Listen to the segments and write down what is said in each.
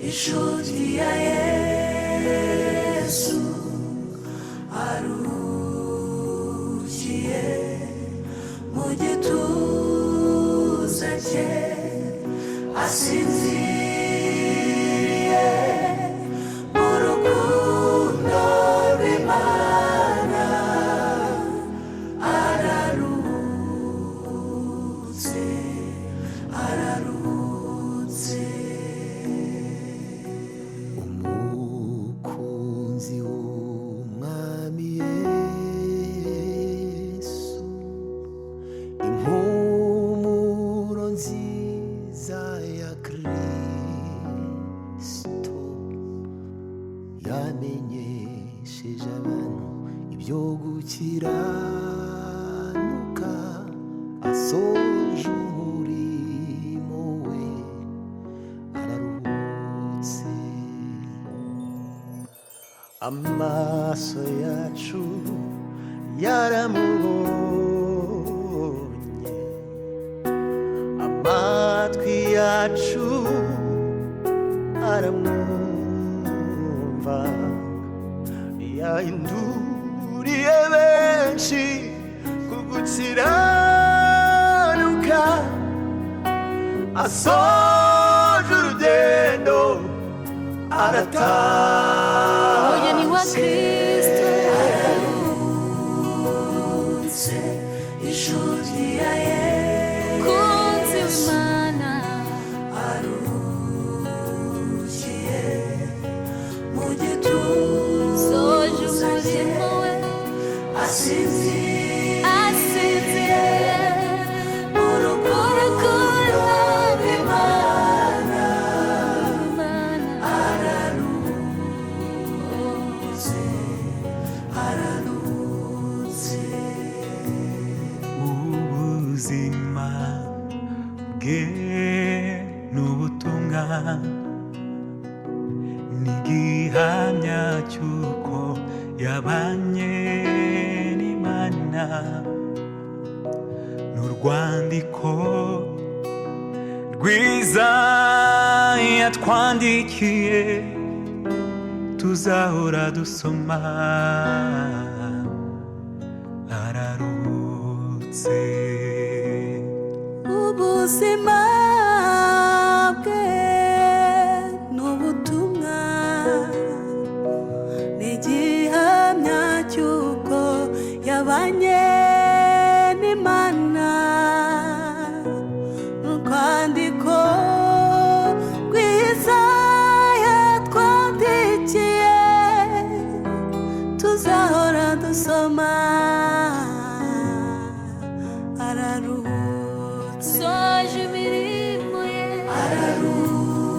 Inshuti ya Yesu arukiye mu gituza cye, asinziriye mu rukundo rw'Imana, araruhutse, araruhutse. Umukunzi w'Umwami Yesu, impumuro nziza ya Kristo, yamenyesheje abantu ibyo gukiranuka, asoje umurimo we, araruhutse. Amaso yacu yaramubonye, amatwi yacu aramwumva, yahinduriye benshi ku gukiranuka, asoje urugendo, Umugeni wa aratashye. Kristo. Aruhutse, inshuti ya Kunzi Yesu w'Imana. Aruhukiye mu gituza Soje cye, umurimo we, asinziriye asinziriye mu rukundo rw'Imana, Imana. Araruhutse, araruhutse. Ubuzima bwe n'ubutumwa ni igihamya cy'uko yabanye n'Imana, n'urwandiko rwiza yatwandikiye tuzahora dusoma, araruhutse. Ubuzima bwe n'ubutumwa ni igihamya cy'uko yabanye n'Imana, urwandiko rwiza yatwandikiye tuzahora dusoma, araruhutse. Soje imirimo ye, Araruhutse,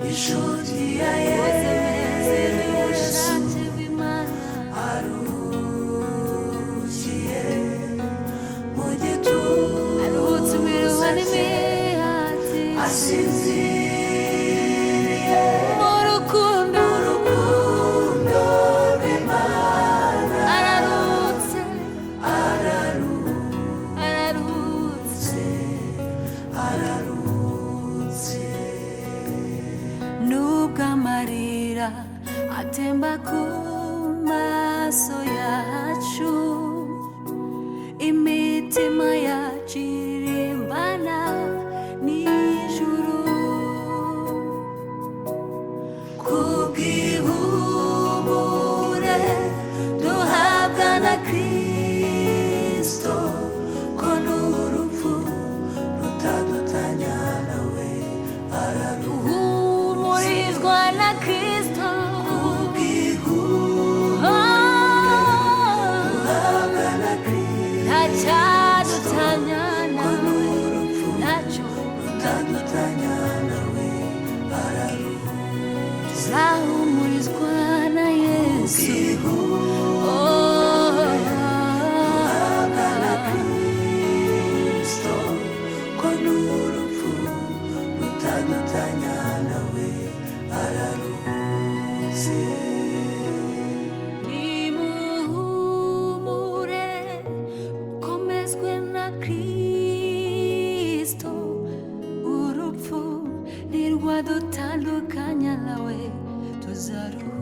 inshuti ya Koze meze Yesu n'ubushake bw'Imana. Aruhukiye mu gituza Aruhutse imiruho cye, n'imihati, asinziriye mu rukundo, urukundo rw'Imana. Araruhutse, Araruhutse, araruhutse. Araruhutse. Nubwo amarira atemba ku maso yacu, imitima yacu irimbana n'ijuru. Kubw'ihumure duhabwa na Kristo, ko n'urupfu rutadutanya nawe, araruhutse. Uhumurizwa na Kristo. Kubw'ihumure Oh, duhabwa na Kristo, ntacyadutanya ko nawe, n'urupfu ntacyo rutadutanya nawe, araruhutse. Tuzahumurizwa na Yesu. Kubw'ihumure Oh, duhabwa na Kristo, ko n'urupfu rutadutanya Ntawadutandukanya nawe, tuzaruhuka.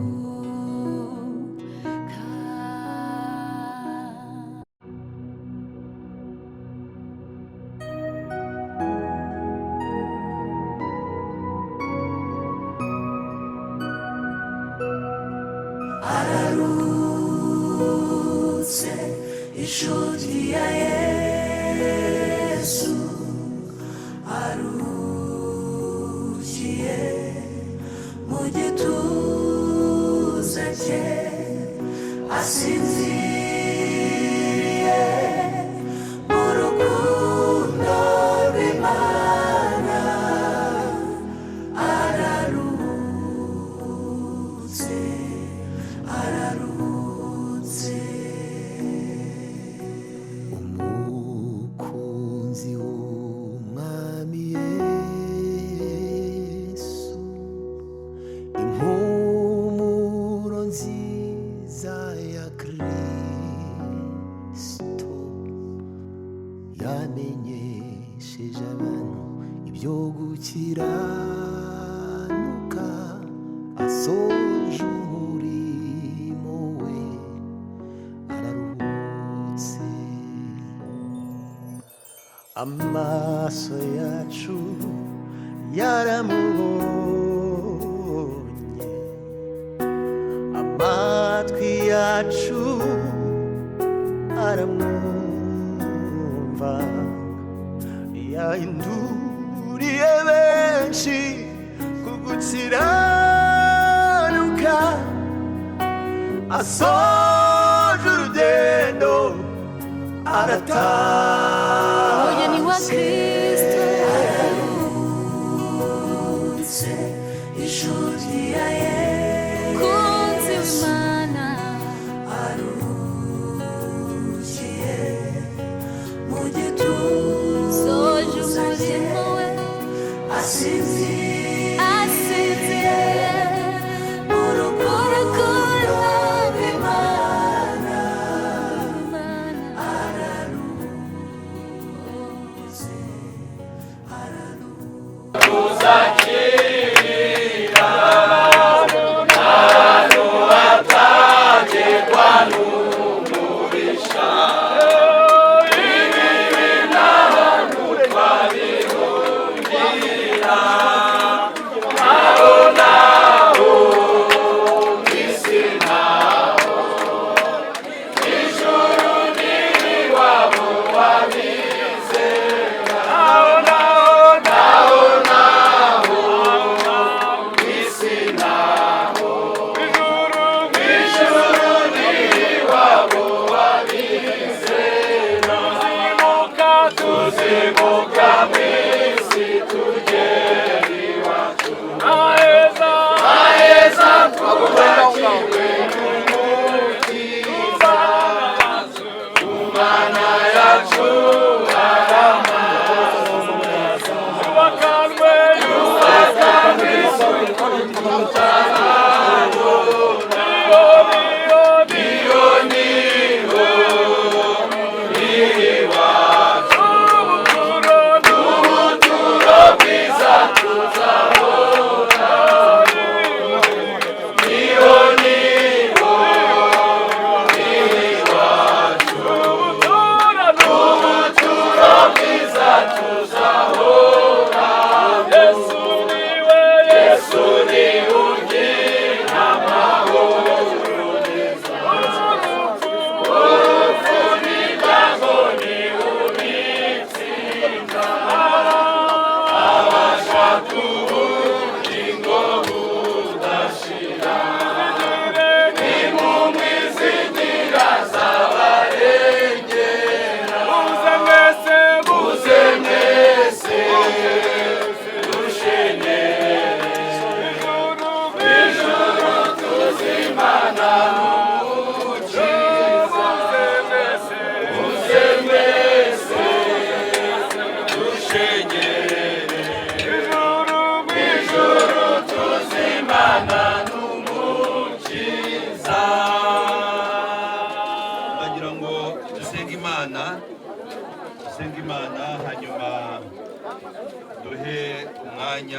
Ararutse inshuti ya Yesu, arukiye mu gituza cye, asinziriye mu rukundo rw'Imana. Ararutse, ararutse. Umukunzi w'umwami Yesu, impumuro nziza ya Kristo, yamenyesheje abantu ibyo gukiranuka, asoje umurimo we, araruhutse. Amaso yacu yaramubonye, amatwi yacu aramwumva, yahinduriye benshi ku gukiranuka, asoje urugendo Umugeni wa aratashye. Kristo. Ararutse inshuti ya Yesu, Kunzi w'Imana. Arukiye mu gituza Soje cye, umurimo we, asinziriye asinziriye mu rukundo rw'Imana. Imana. Ararutse, ararutse.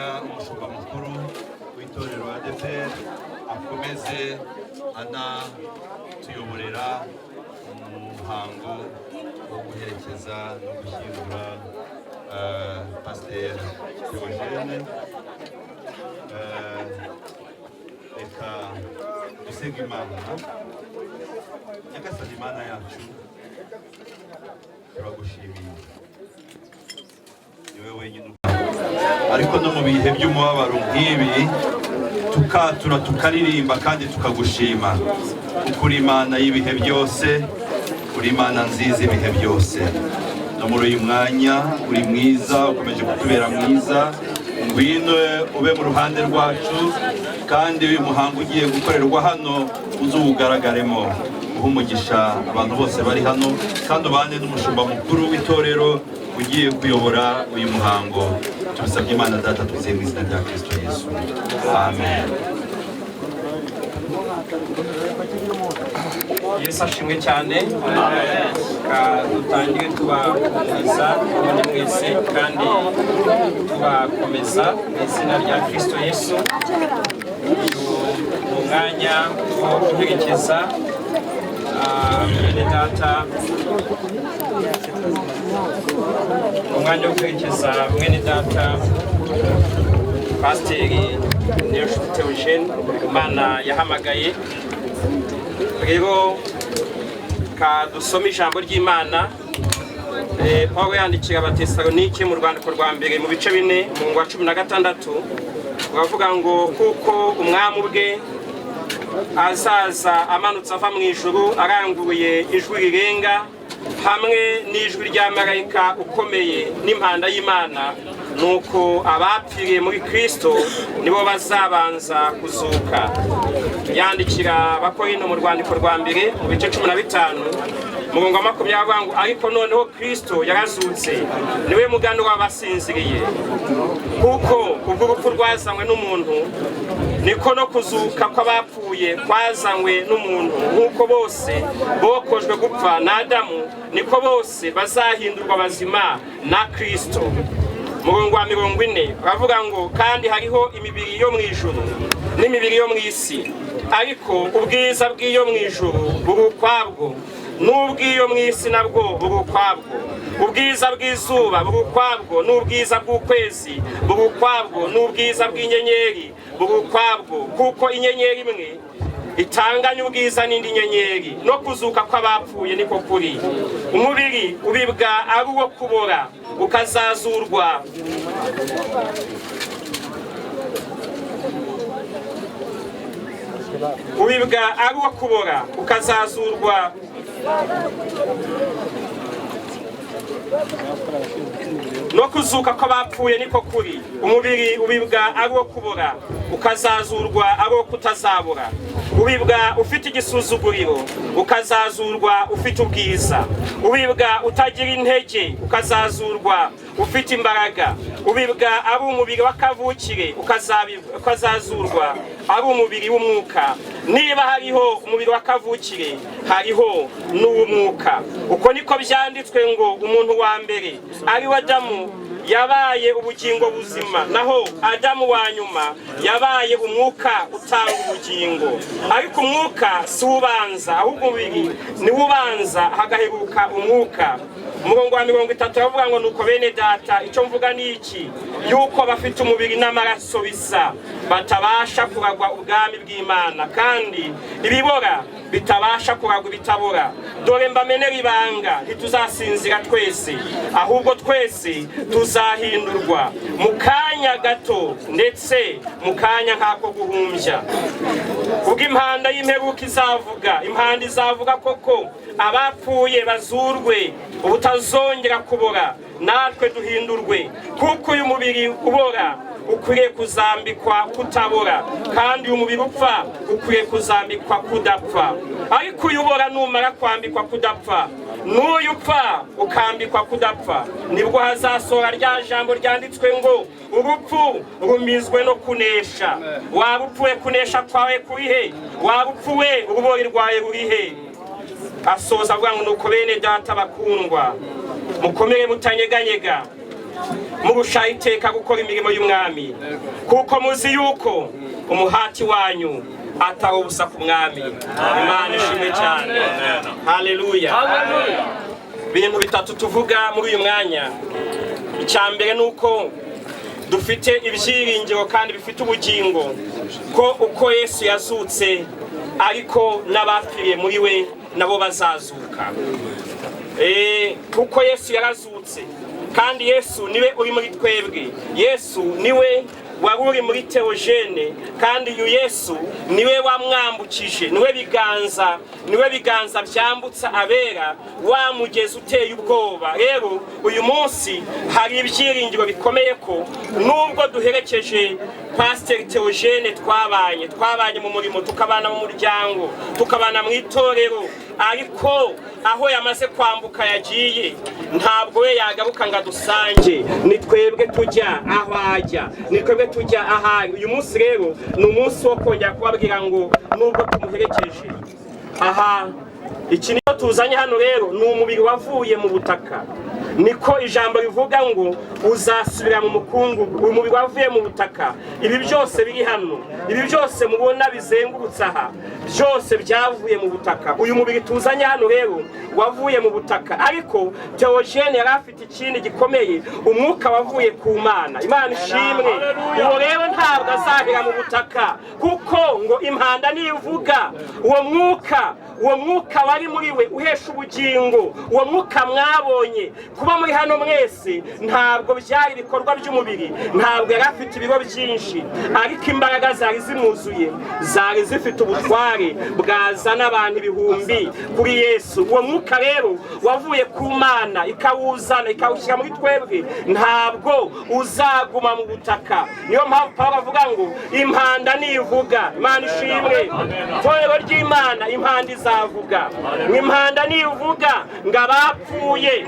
Umwanya umushumba mukuru w'itorero ADEPR akomeze anatuyoborera mu muhango wo guherekeza no gushyingura Pasiteri Theogene. Reka dusenge Imana. Nyagasani Imana yacu, turagushimiye, niwe wenyine, ariko no mu bihe by'umubabaro nk'ibi tukatura, tukaririmba kandi tukagushima, kuko uri Imana y'ibihe byose, uri Imana nziza ibihe byose. No muri uyu mwanya uri mwiza, ukomeje kutubera mwiza. Ngwino ube mu ruhande rwacu, kandi uyu muhango ugiye gukorerwa hano uzuwugaragaremo, uha umugisha abantu bose bari hano, kandi ubane n'umushumba mukuru w'itorero ugiye kuyobora uyu muhango. Tubisabye Imana Data, twizeye mu izina rya Kristo Yesu, amen. Yesu ashimwe cyane. Reka dutangire tubahumuriza ubundi mwese kandi tubakomeza mu izina rya Kristo Yesu. Uyu ni umwanya wo guherekeza mwene data, umwanya wo guherekeza mwene data Pasiteri Niyonshuti Theogene Imana yahamagaye. Rero ka dusome ijambo ry'Imana. Pawulo yandikira Abatesalonike mu rwandiko rwa mbere mu bice 4 mu wa 16, uravuga ngo: "Kuko umwami ubwe azaza amanutse ava mu ijuru aranguruye ijwi rirenga hamwe n'ijwi rya marayika ukomeye n'impanda y'Imana, nuko abapfiriye muri Kristo nibo bazabanza kuzuka." Yandikira Abakorinto mu rwandiko rwa mbere mu bice 15 murongo wa 20, avuga ngo: "Ariko noneho Kristo yarazutse, niwe mugani w'abasinziriye. Kuko ubwo urupfu rwazanywe n'umuntu, niko no kuzuka kw'abapfuye kwazanywe n'umuntu. Nk'uko bose bokojwe gupfa na Adamu, niko bose bazahindurwa bazima na Kristo." Murongo wa 40 uravuga ngo: "Kandi hariho imibiri yo mu ijuru n'imibiri yo mu isi, ariko ubwiza bw'iyo mu ijuru buri ukwabwo, n'ubw'iyo mu isi nabwo buri ukwabwo. Ubwiza bw'izuba buri ukwabwo, n'ubwiza bw'ukwezi buri ukwabwo, n'ubwiza bw'inyenyeri buri ukwabwo, kuko inyenyeri imwe itanganya ubwiza n'indi nyenyeri. No kuzuka kw'abapfuye niko kuri. Umubiri ubibwa ari uwo kubora, ukazazurwa ubibwa ari uwo kubora, ukazazurwa no kuzuka kw'abapfuye niko kuri. Umubiri ubibwa ari uwo kubora, ukazazurwa ari uwo kutazabora. Ubibwa ufite igisuzuguriro, ukazazurwa ufite ubwiza. Ubibwa utagira intege, ukazazurwa ufite imbaraga. Ubibwa ari umubiri w'akavukire, ukazazurwa ari umubiri w'umwuka. Niba hariho umubiri w'akavukire, hariho n'uw'umwuka. Uko niko byanditswe ngo: umuntu wa mbere ari we Adamu yabaye ubugingo buzima, naho Adamu wa nyuma yabaye umwuka utanga ubugingo. Ariko umwuka si ubanza, ahubwo umubiri ni ubanza, hagaheruka umwuka." Umurongo wa 30 aravuga ngo: "Nuko bene data, icyo mvuga ni iki, yuko bafite umubiri n'amaraso bisa batabasha kuragwa ubwami bw'Imana, kandi ibibora bitabasha kuragwa ibitabora. Dore mbamenera ibanga, ntituzasinzira twese, ahubwo twese tuzahindurwa mu kanya gato, ndetse mu kanya nk'ako guhumbya. Ubwo impanda y'imperuka izavuga, impanda izavuga koko, abapfuye bazurwe ubutazongera kubora, natwe duhindurwe. Kuko uyu mubiri ubora ukwiriye kuzambikwa kutabora, kandi uyu mubiri upfa ukwiriye kuzambikwa kudapfa. Ariko uyu ubora numara kwambikwa kudapfa, n'uyu upfa ukambikwa kudapfa, nibwo hazasohora rya jambo ryanditswe ngo: urupfu rumizwe no kunesha. Waba upfuye, kunesha kwawe kurihe? Waba upfuwe, urubori rwawe rurihe?" Asoza avuga ngo: "Nuko bene data bakundwa, mukomere mutanyeganyega, Murushaho iteka gukora imirimo y'umwami, kuko muzi yuko umuhati wanyu atari ubusa ku mwami. Imana ishimwe cyane. Haleluya. Ibintu bitatu tuvuga muri uyu mwanya. Icya mbere ni uko dufite ibyiringiro kandi bifite ubugingo ko uko Yesu yazutse ariko n'abapfiriye muri we nabo bazazuka. Kuko Yesu yarazutse, kandi Yesu niwe uri muri twebwe. Yesu niwe wari uri muri Theogene, kandi uyu Yesu niwe wamwambukije, niwe biganza byambutsa abera wa mugezi uteye ubwoba. Rero uyu munsi hari ibyiringiro bikomeye ko nubwo duherekeje Pasiteri Theogene, twabanye mu murimo, tukabana mu muryango, tukabana mu itorero, ariko aho yamaze kwambuka yagiye, ntabwo we yagaruka ngo adusange. Ni twebwe tujya aho ajya, ni twebwe tujya ahari. Uyu munsi rero ni umunsi wo kongera kubabwira ngo nubwo tumuherekeje aha, iki niyo tuzanye hano rero ni umubiri wavuye mu butaka. Niko ijambo rivuga ngo uzasubira mu mukungugu. Umubiri wavuye mu butaka, ibi byose biri hano, ibi byose mubona bizengurutse aha, byose byavuye mu butaka. Uyu mubiri tuzanye hano rero wavuye mu butaka, ariko Theogene yari afite ikindi gikomeye, umwuka wavuye ku Mana. Imana ishimwe. Uwo rero ntabwo azahera mu butaka, kuko ngo impanda nivuga, uwo mwuka wari muri we uhesha ubugingo, uwo mwuka mwabonye kuba muri hano mwese, ntabwo byari ibikorwa by'umubiri, ntabwo yari afite ibiro byinshi, ariko imbaraga zari zimwuzuye, zari zifite ubutware bwazana abantu ibihumbi kuri Yesu. Uwo mwuka rero wavuye ku Mana ikawuzana ikawushyira muri twebwe, ntabwo uzaguma mu butaka. Niyo mpamvu Pawulo avuga ngo impanda nivuga. Imana ishimwe. Itorero ry'Imana, impanda izavuga. Impanda nivuga ngo abapfuye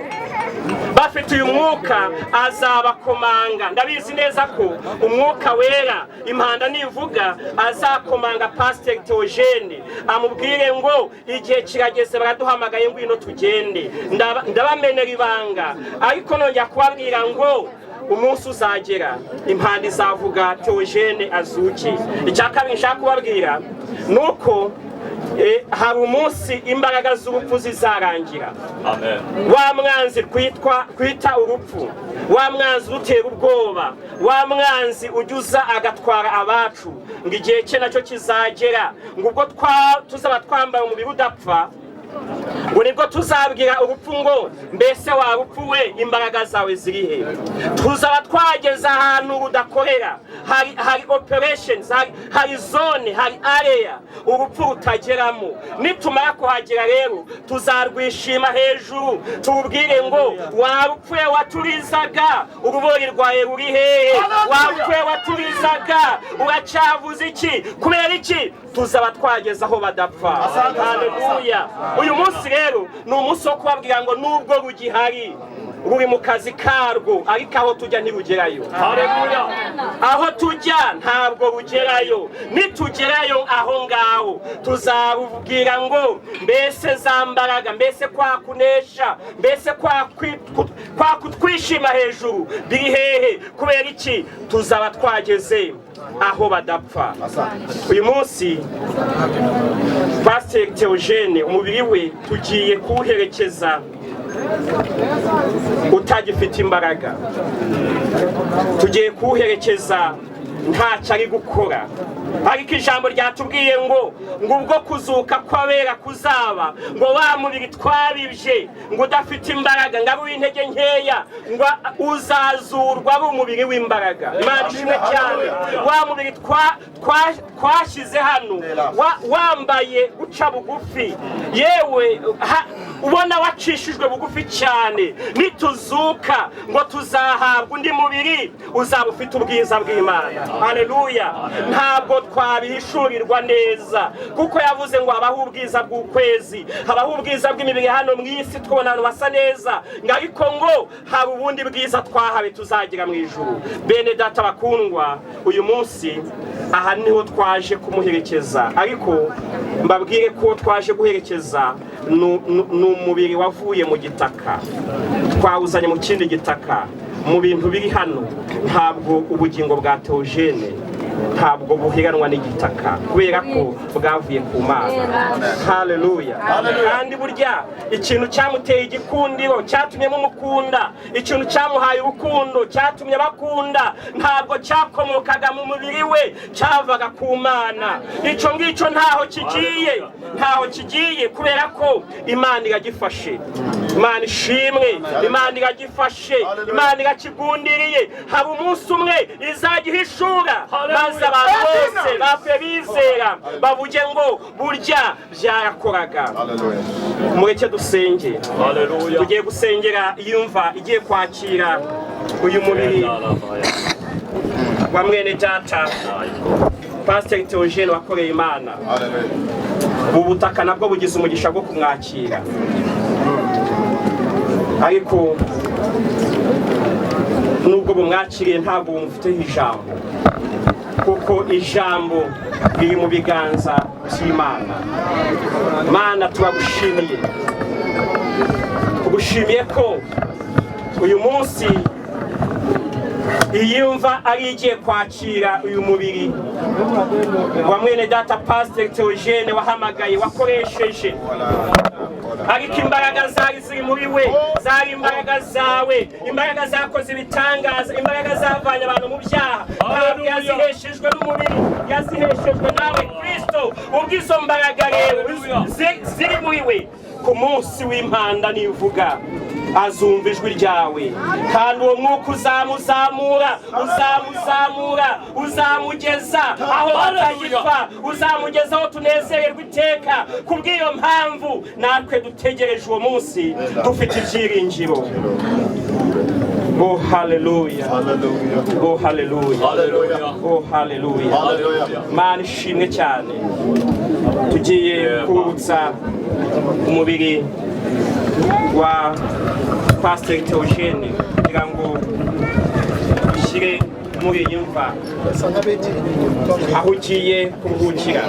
bafite uyu mwuka azabakomanga. Ndabizi neza ko umwuka wera impanda nivuga azakomanga Pasiteri Theogene, amubwire ngo igihe kirageze, baraduhamagaye, ngwino tugende. Ndabamenera ibanga, ariko nongera kubabwira ngo umunsi uzagera impanda izavuga, Theogene azuki. Icya kabiri nshaka kubabwira ni uko hari umunsi imbaraga z'urupfu zizarangira. Wa mwanzi kwita urupfu, wa mwanzi udutera ubwoba, wa mwanzi ujya agatwara abacu, ngo igihe cye nacyo kizagera, ngo ubwo tuzaba twambaye umubiri udapfa, ngo nibwo tuzabwira urupfu ngo mbese wa rupfu we, imbaraga zawe ziri he? Tuzaba twageze ahantu rudakorera, hari operations, hari zone, hari area urupfu rutageramo. Nitumara kuhagera rero tuzarwishima hejuru, tubwire ngo wa rupfu we waturizaga, urubori rwawe ruri hehe? Wa rupfu we waturizaga, uracyavuze iki? Kubera iki? Tuzaba twageze aho badapfa. Haleluya. Uyu munsi rero ni umunsi wo kubabwira ngo nubwo rugihari, ruri mu kazi karwo, ariko aho tujya ntirugerayo. Aho tujya ntabwo rugerayo. Nitugerayo aho ngaho tuzarubwira ngo mbese za mbaraga, mbese kwa kunesha, mbese kwa kutwishima hejuru biri hehe? Kubera iki? Tuzaba twageze aho badapfa. Uyu munsi Pasiteri Theogene umubiri we tugiye kuwuherekeza utagifite imbaraga, tugiye kuwuherekeza ntacyo ari gukora, ariko ijambo ryatubwiye ngo ubwo kuzuka kw'abera kuzaba, ngo wa mubiri twabibye ngo udafite imbaraga, ngo abe uw'intege nkeya, ngo uzazurwa ari umubiri w'imbaraga. Imana ishimwe cyane. Wa mubiri twashyize hano wambaye guca bugufi, yewe ubona wacishijwe bugufi cyane, nituzuka ngo tuzahabwa undi mubiri uzaba ufite ubwiza bw'Imana. Haleluya. Ntabwo twabihishurirwa neza, kuko yavuze ngo habaho ubwiza bw'ukwezi, habaho ubwiza bw'imibiri hano mu isi, twabona ahantu basa neza, ngo ariko ngo hari ubundi bwiza twahawe tuzagira mu ijuru. Bene data bakundwa, uyu munsi aha niho twaje kumuherekeza, ariko mbabwire ko twaje guherekeza ni umubiri wavuye mu gitaka, twawuzanye mu kindi gitaka. Mu bintu biri hano, ntabwo ubugingo bwa Theogene ntabwo buhiganwa n'igitaka, kubera ko bwavuye ku Mana. Haleluya! Kandi burya ikintu cyamuteye igikundiro, cyatumye mumukunda, ikintu cyamuhaye urukundo, cyatumye bakunda, ntabwo cyakomokaga mu mubiri we, cyavaga ku Mana. Icyo ngicyo ntaho kigiye, ntaho kigiye, kubera ko Imana iragifashe. Imana ishimwe! Imana iragifashe, Imana irakigundiriye. Haba umunsi umwe izajya ihishura, maze abantu bose bapfuye bizera bavuge ngo burya byarakoraga. Mureke dusenge. Tugiye gusengera iyumva igiye kwakira uyu mubiri wa mwene data Pasiteri Theogene wakoreye Imana. Ubu butaka nabwo bugize umugisha bwo kumwakira, ariko nubwo bumwakiriye ntabwo bumufiteho ijambo, kuko ijambo riri mu biganza by'Imana. Mana, turagushimiye, tugushimiye ko uyu munsi iyi mva ari igiye kwakira uyu mubiri wa mwene data Pasiteri Theogene wahamagaye, wakoresheje, ariko imbaraga zari ziri muri we zari imbaraga zawe, imbaraga zakoze ibitangaza, imbaraga zavanye abantu mu byaha. Ntabwo yaziheshejwe n'umubiri, yaziheshejwe nawe Kristo. Ubwo izo mbaraga rero ziri muri we, ku munsi w'impanda nivuga azumva ijwi ryawe, kandi uwo mwuka uzamuzamura, uzamuzamura, uzamugeza aho batagipfa, uzamugeza aho tunezererwa iteka. Kubw'iyo mpamvu natwe dutegereje uwo munsi dufite ibyiringiro. Oh haleluya! Oh haleluya! Oh haleluya! Mana ishimwe cyane. Tugiye kurutsa umubiri wa Pasiteri Theogene kugira ngo ushyire muri iyi mva aho ugiye kuruhukira.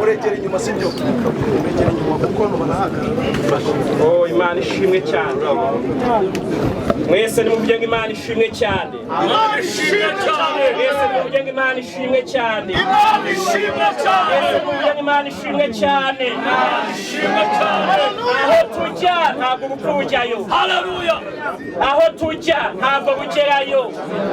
Uregera inyuma, sibyo? Uregera inyuma kuko hano barahagarara. Oh, Imana ishimwe cyane! Mwese nimuvuge ngo Imana ishimwe cyane. Imana ishimwe cyane. Mwese nimuvuge ngo Imana ishimwe cyane. Imana ishimwe cyane. Mwese nimuvuge ngo Imana ishimwe cyane. Imana ishimwe cyane. Aho tujya ntabwo urupfu rujyayo. Haleluya. Aho tujya ntabwo rugerayo,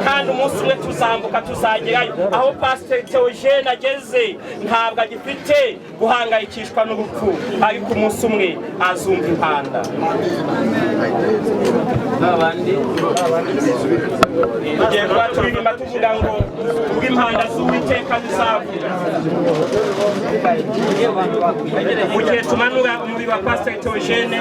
kandi umunsi umwe tuzambuka, tuzagerayo. Aho Pasiteri Theogene ageze ntabwo agifite guhangayikishwa n'urupfu, ariko umunsi umwe azumva impanda. Tugiye kuba turirimba tuvuga ngo ubwo impanda z'Uwiteka zizavuga, mu gihe tumanura umubiri wa Pasiteri Theogene.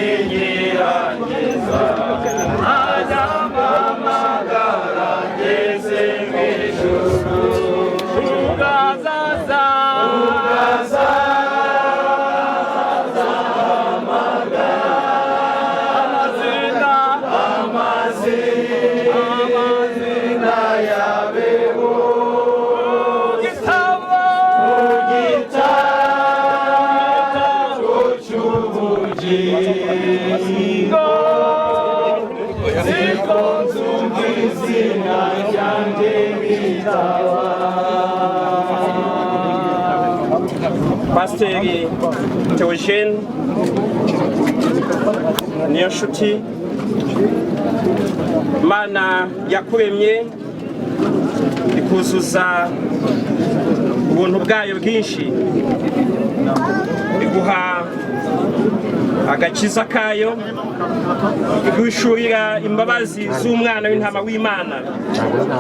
Ninyirangiza azampamagara ngeze mu ijuru. Ugazaza, ugazaza amazina, amazina, amazina yabeho gitabo, mu gitabo cy'ubugingo, niko nzumva izina ryanjye bitaba. Pasiteri Theogene Niyonshuti, Imana yakuremye ikuzuza ubuntu bwayo bwinshi, iguha agakiza kayo, iguhishurira imbabazi z'umwana w'intama w'Imana,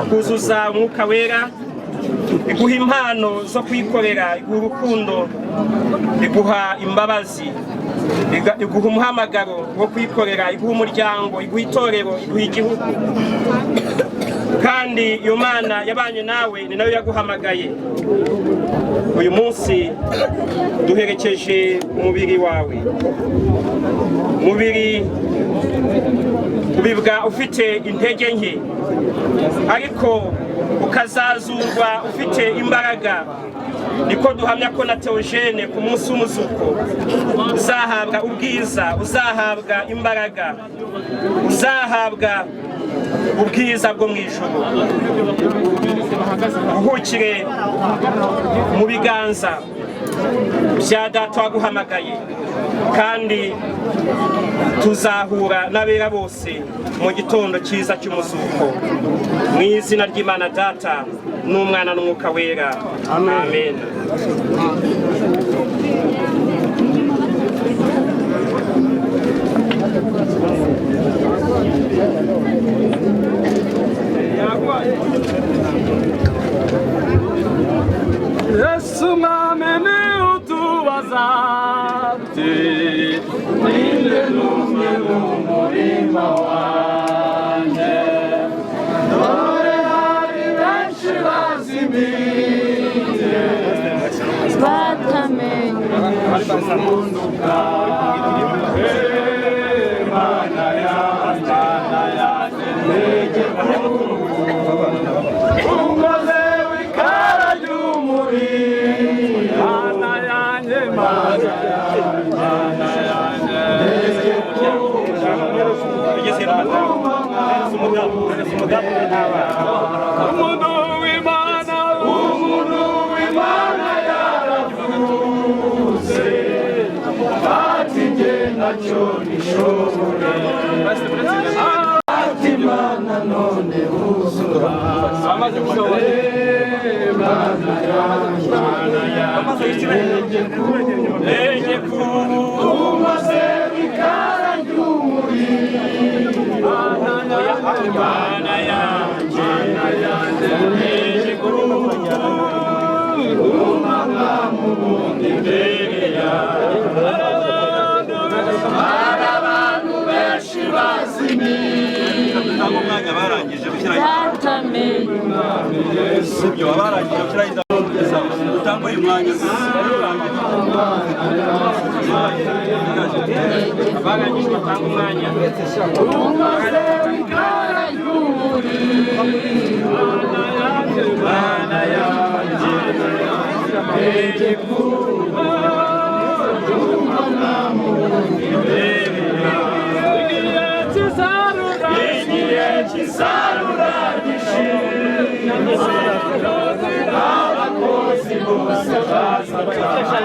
kuzuza umwuka wera, iguha impano zo kuyikorera, iguha urukundo, iguha imbabazi, iguha umuhamagaro wo kuyikorera, iguha umuryango, iguha itorero, iguha igihugu. Kandi iyo Mana yabanye nawe ni nayo yaguhamagaye. Uyu munsi duherekeje umubiri wawe, umubiri ubibwa ufite intege nke, ariko ukazazurwa ufite imbaraga. Niko duhamya ko na Theogene ku munsi w'umuzuko uzahabwa ubwiza, uzahabwa imbaraga, uzahabwa ubwiza bwo mu ijuru. Uhukire mu biganza bya Data waguhamagaye, kandi tuzahura n'abera bose mu gitondo cyiza cy'umuzuko. Mu izina ry'Imana Data n'Umwana n'Umwuka Wera, amen. Yesu mwami ni utubaza ati ninde numwe mu murima wanjye, dore hari benshi bazimiye batamenye ubuntu bwawe. Mana yanjye, Mana yanjye, ntege unkoze w'ikara ry'umuriro. Mana yanjye, Mana yanjye, Mana yanjye, ntege umuntu w'Imana, umuntu w'Imana yaravuze ati jye ntacyo nishoboye, ati Mana none wuzura, Mana yanjye, Mana yanjye, ntege umaze w'ikara ry'umuriro. Mana yanjye, Mana yanjye, Mana yanjye, ntege umama mu bundi imbere yawe. Hari abantu benshi bazimiye Ntabwo umwanya barangije gushyiraho batamenye ibyo barangije gushyiraho utanga uyu mwanya. Abarangije batanga umwanya. Umaze w'ikara ry'umuriro. Mana yanjye, ntege igihe cy'isarura gishize, abakozi bose bazataha,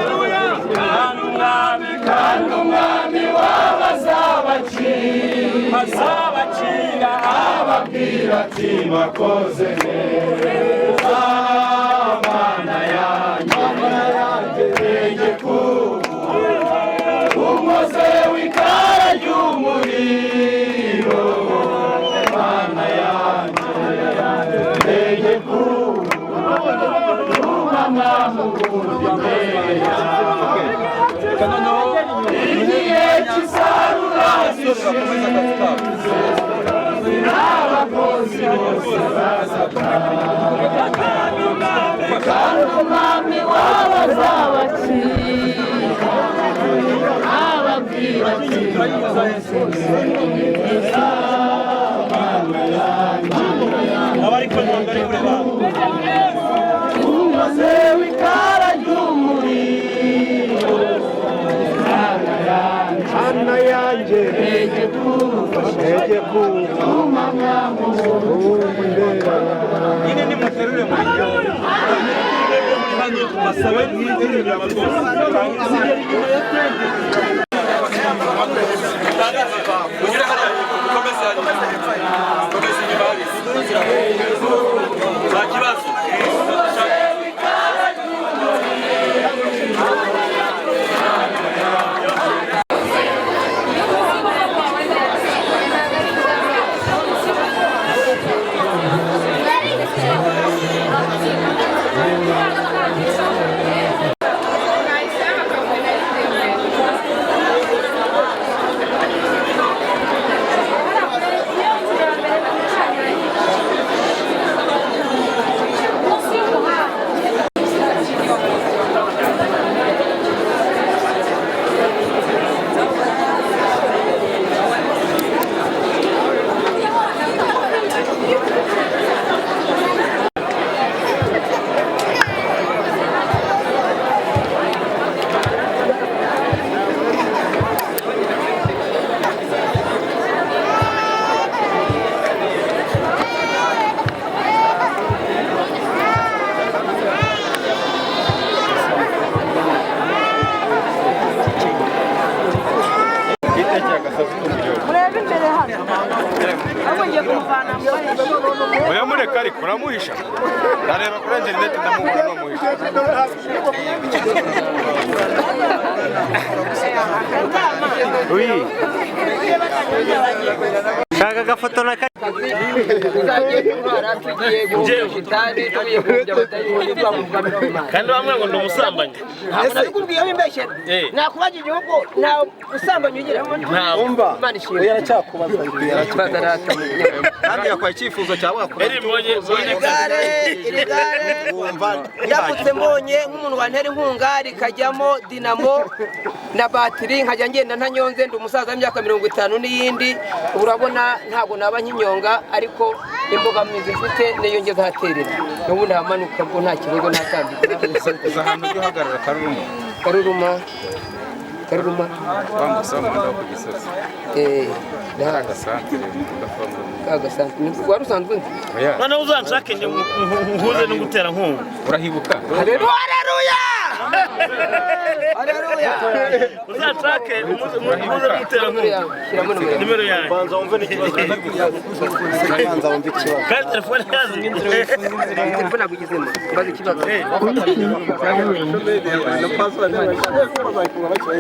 Kandi umwami, kandi umwami w'abazabacira, azabacira, ababwira ati bakoze neza. Mana yanjye, Mana yanjye, ntege umaze w'ikara ry'umuriro. Mana yanjye, ntege umama mu bundi imbere yawe. Igihe cy'isarura Abasore bakomeza akazi kabo. N'abakozi bose bazataha, kandi umwami wabo azabacika, ababwira ati neza Mana yanjye. Umaze w'ikara ry'umuriro, Mana yanjye, Mana yanjye, ntege kumfasha, ntege kumfasha, Nyine nimuterure muri hano basabe mwiterure rwose. Munyure hariya, mukomeze hariya. Mukomeze inyuma hariya. Nta kibazo. Murebe imbere hano. Ahubwo ngiye kumuvana. Oya mureka ariko uramuhisha. Ndareba kuri interineti ndamubona numuhisha. Oui. Shaka agafoto na Kandi bamwe ngo ndi umusambanyi. Ntabwo nabikubwiyeho imbeshyero. Nakubaza igihugu nta usambanyi ugira. Ntabwo. Imana ishimwe. Oya aracyakubaza. Kandi yakwaye icyifuzo cyawe wakora. Igare, iri gare ndamutse mbonye nk'umuntu wantera inkunga rikajyamo dinamo na batiri, nkajya ngenda ntanyonze. Ndi umusaza w'imyaka 50 n'iyindi, urabona ntabwo naba nkinyonga, ariko imbogamizi mfite niyo ngeze ahaterera n'ubundi ahamanuka bwo nta kibazo ntatambika. Uza ahantu ujya uhagarara Karuruma. Karuruma, Karuruma. Wambutse umuhanda wo ku Gisozi. Ndahazi. Agasantere udafungura. Agasantere wari usanzwe unzi. Noneho uzanshake njye nkuze no gutera nkunga. Urahibuka. Haleluya! Haleluya! Uzanshake nkuze no gutera nkunga. Nimero yanjye. Banza wumve n'ikibazo. Banza wumve ikibazo. Kandi telefone yazi. Telefone ntabwo igezemo. Mbaza ikibazo.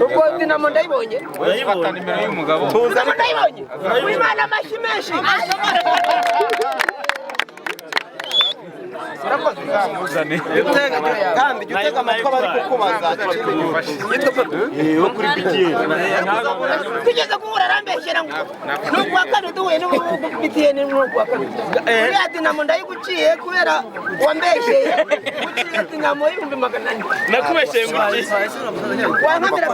Ubwo dinamo ndayibonye. Fata nimero y'umugabo. Dinamo ndayibonye. Wimana amashyi menshi. Uzamuzane. Kandi jya utega amatwi abari kukubaza. Wo kuri BTN. Tugeze guhura arambeshyera ngo n'ubwa kabiri duhuye n'ubu BTN n'ubwa kabiri. Uriya dinamo ndayiguciye kubera wambeshyeye. Guciye dinamo y'400,000. Nakubeshyeye ngo iki? Wankamira.